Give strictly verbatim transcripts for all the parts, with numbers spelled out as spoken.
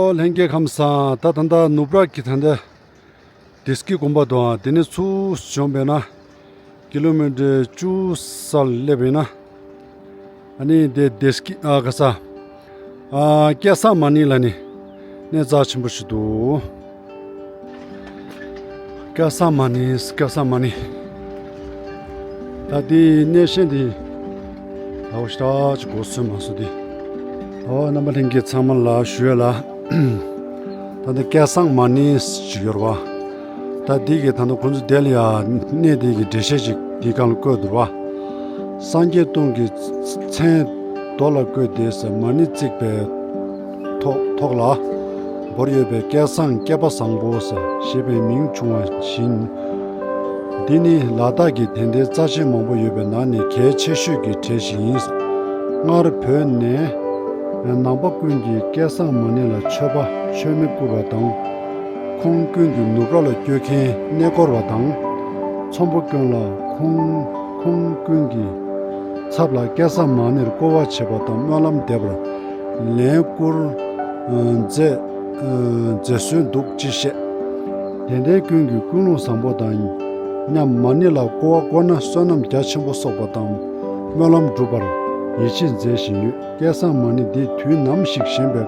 ཨོ་ལྷན་རྒྱས་ཁམས་བཟང་། ད་ད་ལྟ་ནུབ་ར་གི་ད་ལྟ་བདེ་སྐྱིད་དགོན་པ་དང་དེ་ནས་ཚུར་བྱོན་པས་ན་ཀི་ལོ་མི་ཊར་བཅུ་སར་སླེབས་པས་ན། ཨ་ནི་དེ་བདེ་སྐྱིད་ཨ་ག་ས་ཨ་སྐལ་བཟང་མ་ཎི་ལ་ནི་གནས་རྩ་ཆེན་པོ་ཞིག་འདུག་སྐལ་བཟང་མ་ཎི། སྐལ་བཟང་མ་ཎི། ད་དེའི་གནས་ཆེན་དེ་ད་འོ་ཞེ་དྲག་ཅིག་གོ་སོན་མ་སོང་དེ། ཨོ་རྣམ་པ་ལྷན་རྒྱས་ཚང་མ་ལ་ཞུ་ཡ་ལ། ད་ལྟ་སྐལ་བཟང་མ་ཎི་ཞིག་ཡོད་རེད་བ། ད་དེ་གི་ད་ལྟ་ཁོང་ཚོ་དེ་ལ་ཡ་གནས་དེ་གི་འགྲེལ་བཤད་ཅིག་དེའི་སྒང་ལ་བཀོད་འདུག་བ། སངས་རྒྱས་སྟོང་གི་མཚན་རྡོ་ལ་བརྐོས་ཏེ་ཟེར་མ་ཎི་བརྩིགས་པའི་ཐོག་ཐོག་ལ་བོར་ཡོད་པའི་སྐལ་བཟང་སྐལ་པ་བཟང་པོ་ཟེར་ཞེས་པའི་མིང་བྱུང་བ་བཞིན། འདི་ནི་ལ་དྭགས་ཀྱི་དད་ལྡན་རྩ་ཆེན་མང་པོ་ཡོད་པའི་ནང་ནས་གལ་ཆེ་ཤོས་ཀྱི་གྲས་ཤིག་ཡིན། སྔར་བོད་ནས་ནང་པ་ཀུན་གྱིས་སྐལ་བཟང་མ་ཎི་ལ་མཆོད་པ་མཆོད་མེ་བཀུར་བ་དང་། ཁོང་ཀུན་གྱི་ནུབ་ར་ལ་སྐྱོད་མཁན་གནས་སྐོར་བ་དང་། ཚོམ་བུ་སྐྱོན་ལ་ཁོང་ཁོང་ཀུན་གྱི་ཚབ་ལ་སྐལ་བཟང་མ་ཎིར་བསྐོར་བ་བྱེད་པ་དང་སྨོན་ལམ་འདེབས་པར་ལན་བསྐུར་མཛད་མཛད་སྲོལ་འདུག་ཅེས་བཤད། དད་ལྡན་ཀུན་གྱི་ཀུན་སློང་བཟང་པོ་དང་མཉམ་མ་ཎི་ལ་བསྐོར་བ་བསྐོར་ན་བསོད་ནམས་རྒྱ་ཆེན་པོ་གསོག་པ་དང་སྨོན་ལམ་འགྲུབ་པར་ཡིད་ཆེས་མཛད་བཞིན་ཡོད། སྐལ་བཟང་མ་ཎི་འདི་དུས་ནམ་ཞིག་བཞེངས་པའི་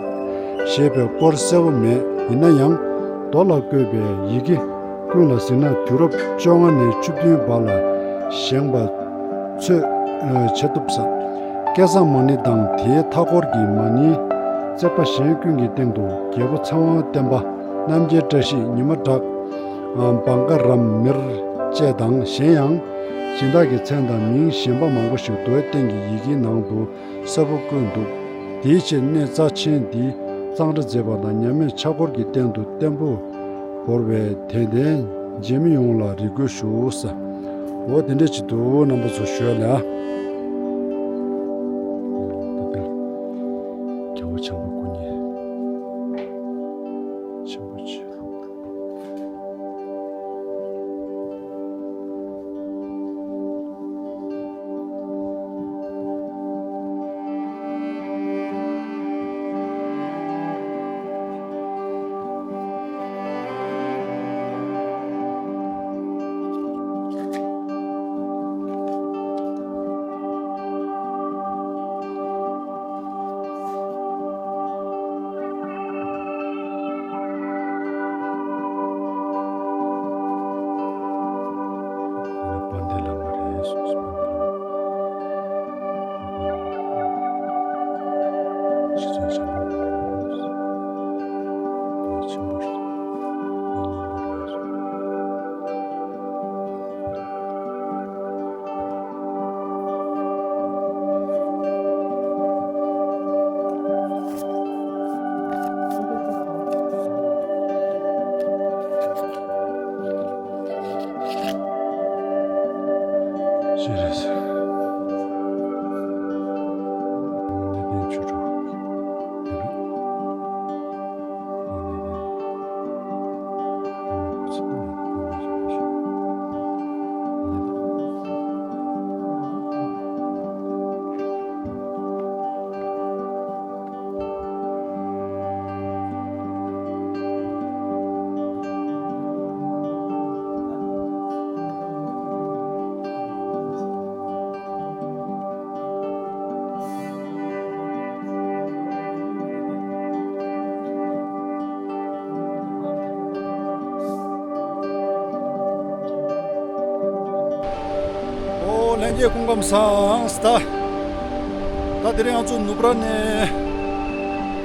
ཞེས་པའི་སྐོར་གསལ་པོ་མེད། ཡིན་ན་ཡང་རྡོ་ལ་བརྐོས་པའི་ཡི་གེ་ཀུན་ལ་གཟིགས་ན་དུས་རབས་བཅོ་ལྔ་ནས་བཅུ་བདུན་བར་ལ་བཞེངས་པ་ཚོད་ཨ་ཆེ་ཐུབ་བསམ། སྐལ་བཟང་མ་ཎི་དང་དེའི་མཐའ་འཁོར་གྱི་མ་ཎིའི་བརྩེགས་པ་གཞན་ཀུན་གྱི་སྟེང་དུ་རྒྱལ་པོ་ཚེ་དབང་བསྟན་པ་རྣམ་རྒྱལ་བཀྲ་ཤིས་ཉི་མ་གྲགས་བང་ཀ་རམ་མིར་བཅས་དང་གཞན་ཡང་སྦྱིན་བདག་གི་མཚན་དང་མིང་གཞན་པ་མང་པོ་ཞིག་རྡོའི་སྟེང་གི་ཡི་གེའི་ནང་དུ་གསལ་པོ་བཀོད་འདུག་དེའི་ཕྱིར་གནས་རྩ་ཆེན་འདི་གཙང་སྦྲ་མཛད་པ་དང་མཉམ་མེད་ཕྱག་སྐོར་གྱི་སྟེང་དུ་བརྟན་པོ་བོར་བའི་དད་ལྡན་མཇལ་མི་ཡོངས་ལ་རེ་སྐུལ་ཞུ་ས། འོ་དེ་འདྲ་ཅིག་འདུག་རྣམ་པ་ཚོ་ཞུ་ཡ་ལ། རྒྱལ་བ་བྱམས་པ་སྐུ་ཉིད་ཆེན་པོ་ཆེ། ཨོ་ལྷན་རྒྱས་སྐུ་ཁམས་བཟང་། ད་ད་དེ་རིང་ང་ཚོ་ནུབ་ར་ནས་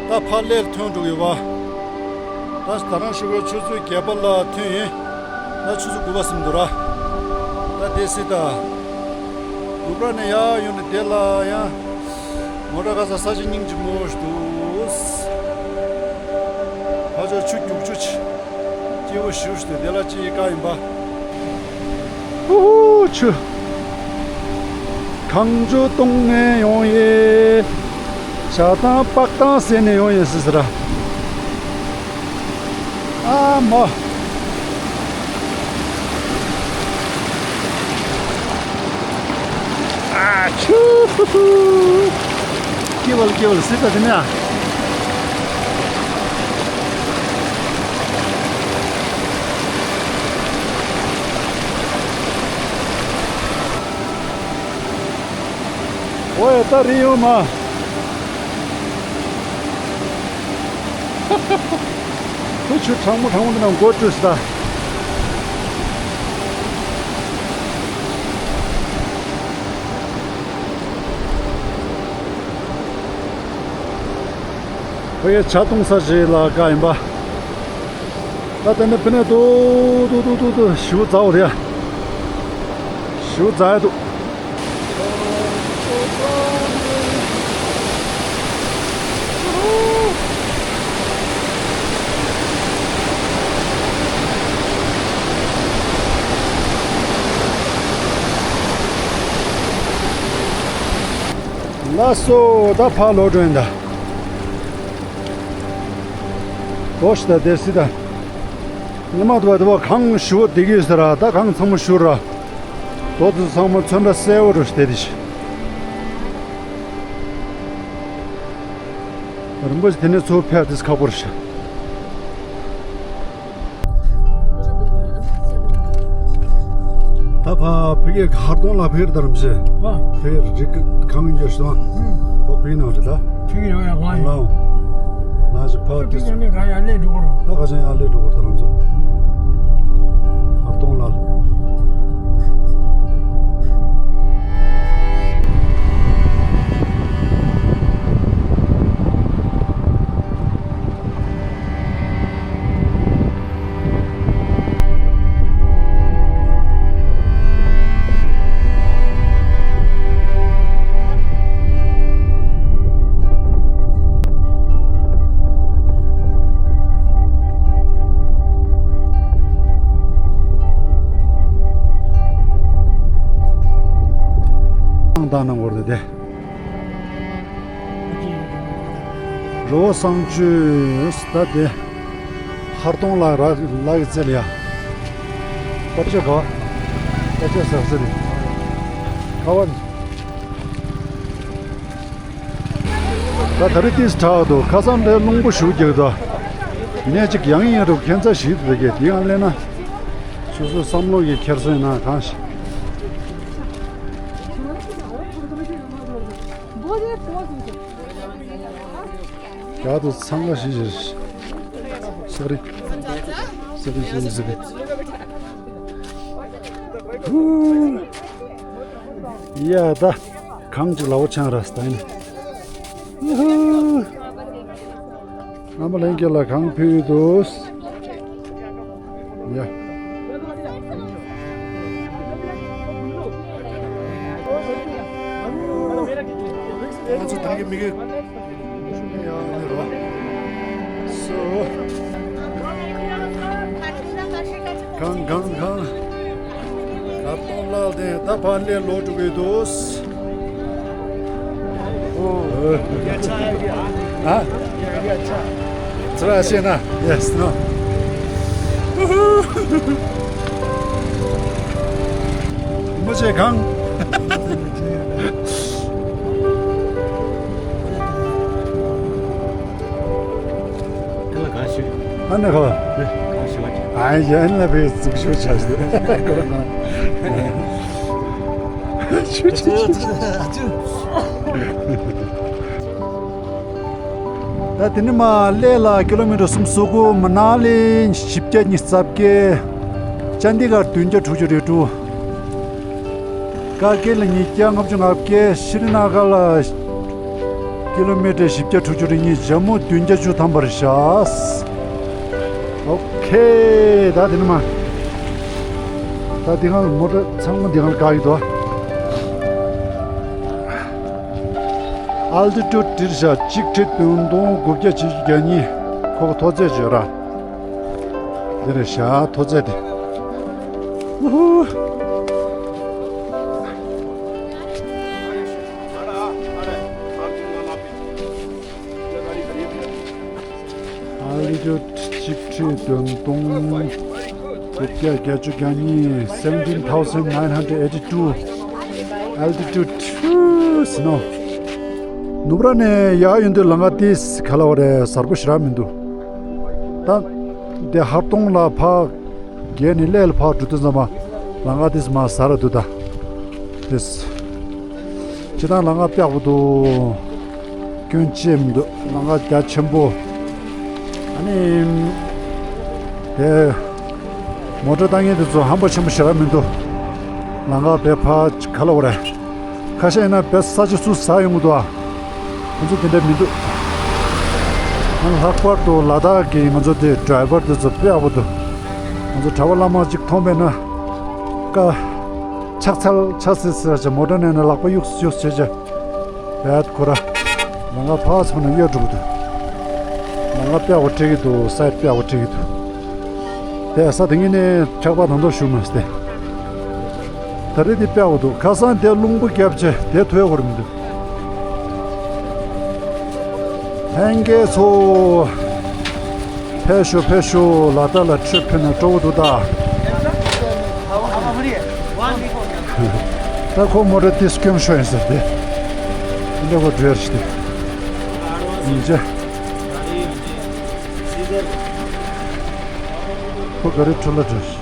ད་ཕར་སླེབས་ཐོན་འགྲོ་གི་ཡོད་པ། ད་ད་རང་ཞུ་བའི་ཆུ་ཚོད་བརྒྱད་པ་ལ་ཐོན་ཡིན། ད་ཆུ་ཚོད་དགུ་པ་ཟིན་འདུག་ར། ད་དེ་སྲིད་ད། ནུབ་ར་ནས་ཡར་ཡོང་ནས་དེ་ལ་ཡང་མོ་ཊ་ཁ་ས་ས་ཆ་སྙིང་རྗེ་མོ་ཞིག་འདུག་ཕ་ཆོ་ཆུ་རྒྱུག་ཆུ་ཆེ་སྐྱིད་པོ་ཞེ་པོ་ཞིག་འདུག་དེ་ལ་ཅི་ཡི་ཀ་ཡིན་པ། ཧུ་ཧུ་ཆུ། གངས་ཆུ་གཏོང་ནས་ཡོང་ཡེ། ཇ་དང་སྤགས་དང་ཟས་ནས་ཡོང་ཡེ་ཟེར་ཟེར། ཨ་མ། ཨ་ཆུ། ཧུ་ཧུ། སྐྱིད་པ་ལ་སྐྱིད་པ་ལ་ཟེར་ད་དེ་ནས་ཨ། ད་རེད་ཡོང་མ། ཁོ་ཆུ་གྲང་མོ་གྲང་མོ་འདི་ནང་མགོ་བཀྲུས་ད། ཁོ་ཡི་ཇ་བཏུང་ས་ཞིག་ལ་བཀག་ཡིན་པ། ད་དེ་ནས་ཕི་ནས་ཏུ་ཏུ་ཏུ་ཏུ་ཏུ་ཞུ་ཛའོ་རེད། ཞུ་ཛའི་ཏུ། ལགས་སོ། ད་ཕར་ལོག་འགྲོ་ཡིན་ད། དོ་ཤི་ད་དེ་སི་ད། ཉི་མ་དུ་བ་དུ་བ་གངས་ཞུ་བ་དེ་གི་ཟེར་ར། ད་གངས་ཚང་མ་ཞུ་ར། དོ་དུ་ཚང་མ་ཚོན་ཁྲ་གསལ་བོ་རུ་ཤི་དེ་དི་ཤི། རིན་པོ་ཆེ་དེ་ནས་ཚུར་ཕེབས་དེ་ཁག་པོ་རུ་ཤི། ད་ཕ་ཕ་གིའི་ཧར་གདོང་ལ་ཕེར་དར་མ་ཤེས། ཨ། ཕེར་རིག་གང་ཡོད་སོང་། ཨ། ཨོ་ཕིག་ནང་རེད་ད། ཕིག་ཡོད་ཡག་ལ་ཡོད། ལའོ། ལ་ཞི་ཕ་ཕིག་ནང་ནས་ག་ཡར་ལས་འགྲོ་གོ་ར། ད་ག་ཅན་ཡར་ལས་འགྲོ་གོ་ར་ད་ང་ཚོ། ཧར་གདོང་ལ། ཏང་ཏང་ནང་བོར་ཏེ། རི་བོ་བསང་མཆོད་ད་དེ། ཧར་གདོང་ལ་ར་ལ་གི་རྩེ་ལ་ཡ། པར་ཆ་ག་པར་ཆ་ཟག་ཟེར་རེད། ཁ་བ་རེད། ད་ད་རེས་ཏིས་དྲག་འདུག་ཁ་སང་འདྲའི་རླུང་པོ་ཞུགས་རྒྱག་ད། ནས་ཅིག་ཡང་ཡིན་རུང་ཁྱད་མཚར་ཞིག་འདུག་གས། དེ་ཡང་ལས་ན། སོ་སོ་བསམ་བློ་གི་འཁྱེར་སོ་ཡིན་ན་གང་ཞིག་རྒྱ་དུ་འཚང་ཁ་ཤིག་ཤིག་སི་རི། སི་རི་སི་རི་སི་རི། ཧུ། ཡ་ད། གངས་ཅིག་ལ་བོ་ཆང་ར་སྟ་ཡིན། ཧུ་ཧུ། རྣམ་པ་ལྷན་རྒྱས་ལ་གང་ཕུལ་འདུག་ཡ། ང་ཚོ་ད་གི་མི་གི་ཡང་ནི་རོ། སོ། གང་གང་གང་། ད་སྟོང་ལགས་དེ་ད་ཕར་ལས་ལོག་འགྲོ་གི་འདུག་ཨོ། ཨ། ཚུར་ཤེས་ན། Yes, no. མོ་ཆེ་གང་། དེ་ལ་ག་ཞུ། ཨ་ནི་ཧོ། དེ་ག་ཞུ་བ་ཅི། ཨ་ཡན་ལ་བའི་ཟུག་ཞུ་བྱ་ཞུ། ཞུ་ཅི་ཞུ་ཅི། ད་དེ་ནི་མ་གླེ་ལ་ཀི་ལོ་མི་ཊར་སུམ་ཅུ་སོ་དགུ། མ་ན་ལི་བཞི་བརྒྱ་ཉི་ཤུ་རྩ་བརྒྱད། ཅན་ཌི་གར་བདུན་བརྒྱ་དྲུག་ཅུ་རེ་དྲུག་ཀ་ཀེ་ལ་ཉིས་བརྒྱ་ལྔ་བཅུ་ང་བརྒྱད། ཤྲི་ན་གར་ལ་ཀི་ལོ་མི་ཊར་བཞི་བརྒྱ་དྲུག་ཅུ་རེ་གཉིས། ཇམ་མུ་བདུན་བརྒྱ་བཅུ་ཐམ་པར་བཞག་ཨོ་ཁེ། ད་དེ་ནི་མ། ད་དེ་གང་མོ་ཊ་ཚང་མ་དེ་གང་བཀག་ཡོད་དོ། ཨལ་ཊི་ཊུཌ་འདིར་བཞག་གཅིག་ཁྲི་བདུན་སྟོང་དགུ་བརྒྱ་བཞི་བཅུ་གྱ་གཉིས། ཁོ་གི་མཐོ་ཚད་བརྗོད་ར། འདིར་བཞག་མཐོ་ཚད་དེ། ཨུ་ཧུ། ཨལ་ཊི་ཊུཌ་གཅིག་ཁྲི་བདུན་སྟོང་དགུ་བརྒྱ་བརྒྱད་ཅུ་གྱ་གཉིས། Seventeen thousand nine hundred eighty two altitude snow. ནུབ་ར་ནས་ཡར་ཡོང་དུས་ལམ་ཁ་ཏིས་ག་ལ་བ་རེད། གཟར་པོ་ཞེ་དྲག་མི་འདུག་ད་དེ་ཧར་གདོང་ལ་ཕར་བརྒལ་ནས་གླེ་ལ་ཕར་འགྲོ་དུས་ཙམ་པ་ལམ་ཁ་ཏིས་མར་གཟར་ར་འདུག་ད་ཏིས། སྤྱིར་བཏང་ལམ་ཁ་པགས་པོ་འདུག་སྐྱོན་ཅི་མི་འདུག་ལམ་ཁ་རྒྱ་ཆེན་པོ། ཨ་ནི། དེ། མོ་ཊ་བཏང་མཁན་དེ་ཚོ་ཧམ་པ་ཆེན་པོ་ཞེ་དྲག་མི་འདུག་ལམ་ཁ་བས་ཕར་ག་ལ་བ་རེད། ཁ་ཤས་ཡིན་ན་བས་ས་ཆ་སུ་ཟ་ཡོང་གི་འདུག་ཨ། ང་ཚོ་དེ་འདྲ་མི་འདུག་ཨ་ནི་ལྷག་པར་དུ་ལ་དྭགས་ཀྱི་ང་ཚོ་དེ་ཌ་རའི་ཝར་དེ་ཚོ་དཔེ་ཡག་པོ་འདུག་ང་ཚོ་གྲྭ་པ་བླ་མ་གཅིག་མཐོང་པས་ན། ཀ་ཕྱག་འཚལ་ཕྱག་འཚལ་ཟེར་བྱས་མོ་ཊ་ནས་ནས་ལག་པ་གཡུག་གཡུག་བྱས་བྱས། བད་ཁོ་ར། ལམ་ཁ་ཕར་ཚང་ནས་གཡོ་འགྲོ་གི་འདུག་ལམ་ཁ་དཔེ་ཡག་པོ་སྤྲད་ཀྱི་འདུག་སའེ་ཌི་དཔེ་ཡག་པོ་སྤྲད་ཀྱི་འདུག་དེ་ས་དེ་ངས་ནས་འཁྱག་པ་དང་དུ་ཞུ་མ་སྟེ། ད་རེས་དེ་དཔེ་ཡག་པོ་འདུག་ཁ་སང་དེ་རླུང་བུ་བརྒྱབ་བྱས་དེ་ཐོས་ཡག་པོ་རེད་མི་འདུག་ལྷན་རྒྱས་ཚོ། ཕེབས་ཤོག་ཕེབས་ཤོག་ལ་ད་ལ་ཁྲིད་ཕེབས་ན་སྤྲོ་བོ་འདུག་ད། ད་ཁོ་མོ་ཊ་ཏིས་སྐྱོན་ཤོར་ཡིན་ཟེར་ཏེ། འདི་འདྲ་བ་འགྲོ་ཡར་ཞིག་སྟེ། ཡིན་ཅེ། ཁོ་ག་རེ་འཕྲོ་ལ་འགྲོ་ཞིག་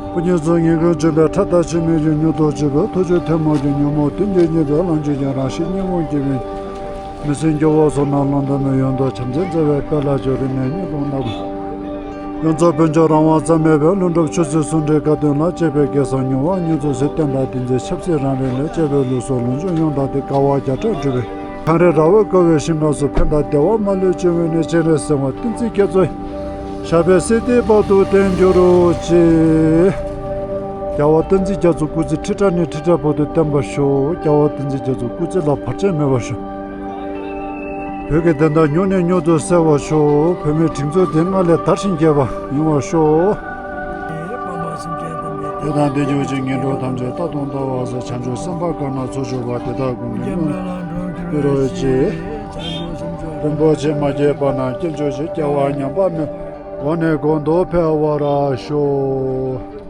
སྐུ་མཁྱེན་གསུམ་ཉིན་གུང་བྱོན་པའི་ཕྲག་དང་ཕྱི་མིག་གི་མྱུར་དུ་བྱོན་པའི་ཐུགས་རྗེ་ཐལ་མོ་སྦྱིན་ཉོན་མོངས་དོན་གྱི་སྙིགས་པའི་ལམ་གྱི་ཡང་རང་བཞིན་སྙིང་པོ་སྐྱེ་བའི་མི་སེམས་སྐྱོ་བོ་སོགས་རྣམས་ལམ་འདས་མའི་ཡོན་ཏན་བྱམས་བརྩེ་མཛད་པའི་དཔལ་ལ་ཇོ་རི་ནས་སྙིང་ཁོང་ནག་ཡོངས་རྫོགས་བོད་ལྗོངས་རང་དབང་རྩ་མེད་པའི་ལྷུན་གྲུབ་ཆོས་སྲིད་ཟུང་འབྲེལ་དགའ་སྟོན་ལ་བཅས་པའི་སྐལ་བཟང་མྱུར་བ་མྱུར་མཛད་ཚེ་བརྟན་དང་བསྟན་འཛིན་ཆབ་སྲིད་རང་རེ་ལས་བཅས་པའི་ལུགས་སྲོལ་ལུགས་འབྱུང་ཡོངས་དག་སྟེ་དཀའ་བ་བརྒྱ་ཕྲག་སྒྲུབ་པའི། གངས་རི་ར་བས་བསྐོར་བའི་ཞིང་ཁམས་སུ་ཕན་དང་བདེ་བ་མ་ལུས་འབྱུང་བའི་གནས་སྤྱན་རས་གཟིགས་དབང་བསྟན་འཛིན་རྒྱ་མཚོ་ཡི་ཞབས་པད་སྲིད་མཐའི་བར་དུ་བརྟན་གྱུར་ཅིག་རྒྱལ་བ་བསྟན་འཛིན་རྒྱ་མཚོ་སྐུ་ཚེ་ཁྲི་ཕྲག་ནས་ཁྲི་ཕྲག་བར་དུ་བརྟན་པར་ཤོག་རྒྱལ་བ་བསྟན་འཛིན་རྒྱ་མཚོ་སྐུ་ཚེ་ལ་བར་ཆད་མེད་པར་ཤོག་བོད་ཀྱི་བདེན་མཐའ་མྱུར་ནས་མྱུར་དུ་གསལ་བར་ཤོག་བོད་མིའི་སྒྲིག་འཛུགས་དེ་སྔར་ལས་དར་ཞིང་རྒྱས་པ་ཡོང་བར་ཤོག་དེ་དང་དེ་ཉིད་ཀྱི་ངན་འགྲོ་ཐམས་ཅད་རྟག་ཏུ་འདའ་བར་ཤོག་བྱང་ཆུབ་སེམས་དཔའ་གང་རྣམས་ཚོགས་ཞུགས་པ་དེ་དག་ཀུན་གྱི་སྨོན་ལམ་འགྲུབ་གྱུར་ཅིག་རིན་པོ་ཆེ་མ་སྐྱེས་པ་རྣམས་སྐྱེ་གྱུར་ཅིག་སྐྱེ་བ་ཉམས་པ་མེད་འོག་ནས་གོང་དུ་འཕེལ་བར་ཤོག